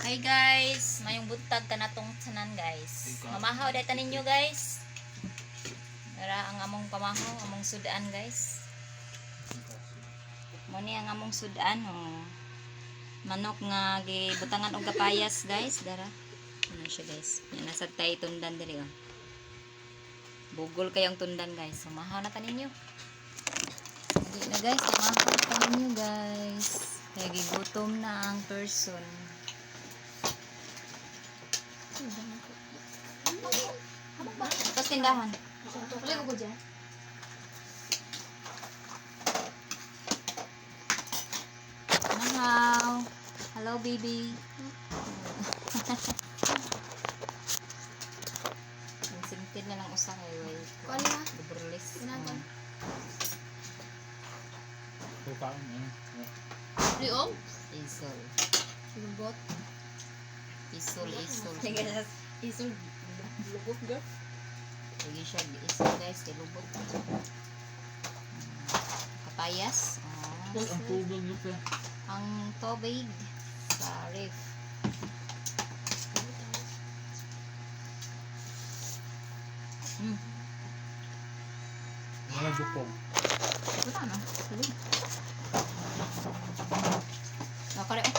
Hi guys, mayong buntag kanatong tanan, guys. Mamahaw dahil ninyo, guys. Dara ang among pamahaw, among sudan, guys. Mo ni ang among sudan, oh. Manok nga gibutangan og kapayas, guys, dara. Ano siya, guys? Yan nasa tay tundan diri, oh. Bugol kayong tundan, guys. Sumahaw na ta ninyo. Hindi na, guys, sumahaw na ta ninyo, guys. Kaya gigutom na ang person. Tapos tindahan. Wala ko dyan. Mahaw. Hello, baby. Ang simple na lang usa kay way. Kuan na. Libreless. Ginagawa. Kukain eh. Liog? Isol. Lubot. Isol, isol. Isol. Lubot girl. Sige siya, isol, guys, kay lubot. Kapayas. Oh. Uy, ang tubig nito. Ang tubig sa ref. Wala bukog. Wala na. Sige. Nakare, oh.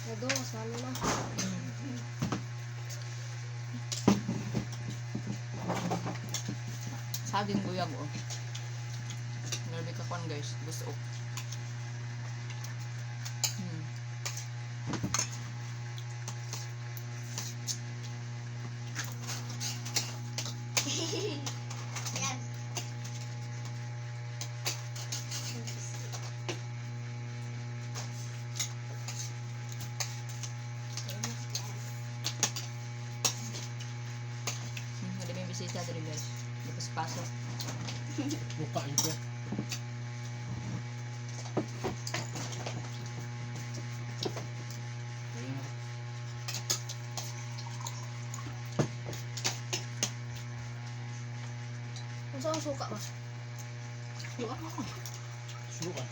Nado, mas malo na. Saging buyag, oh. Grabe ka kwan, guys. Busok. Yan. Wala may bisita diri, guys. Tapos pasok. Buka ito. Kung saan suka ba? Suka ako. Suka.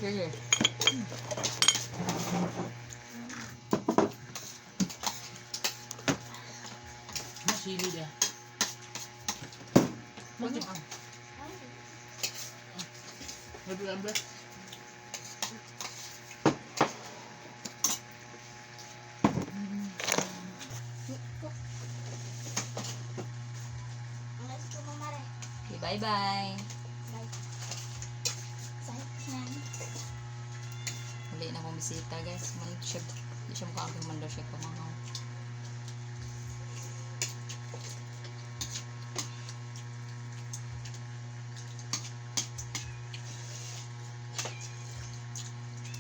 Sige. Masili dia. Ano ah? Nabi ambil. Okay, bye-bye. Huli na akong bisita, guys. Man siya, di siya makaaging man daw siya pamahaw.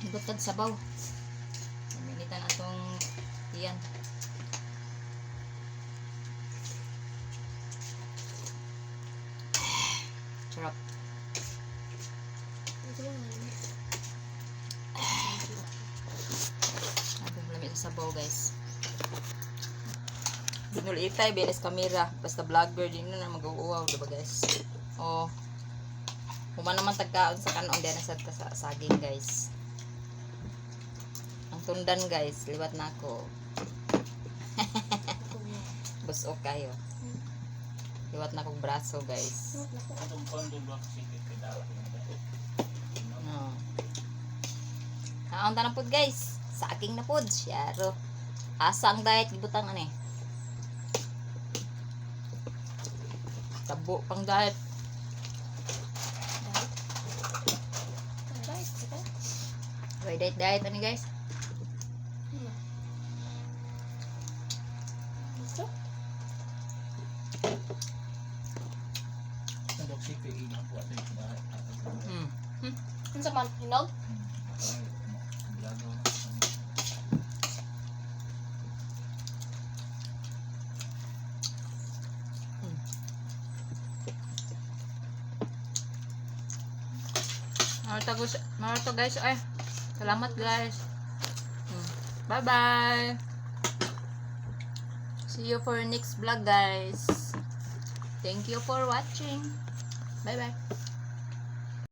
Higotad sabaw. Minitan atong iyan. Sarap. Sabi mo sa sabaw, guys. Binulitay, binis kamera. Basta vlogger din na mag-uuwaw, diba, guys? Oh. Human naman tagkaon sa kanon din sa sa saging, guys. Ang tundan, guys, liwat na ako. Busok kayo. Liwat na akong braso, guys. Atong kondo ba kasi kay daw. No. Kaon ta na pod, guys. Saging na pod. Syaro. Asa ang diet gibutang ani? Tabo pang diet. Why diet diet ani, guys? Tandok si kay ina po ato yung bahay. Ano sa man? Hinog? Bilado. Mao to, guys. Ay, salamat, guys. Bye-bye. See you for next vlog, guys. Thank you for watching. Bye-bye.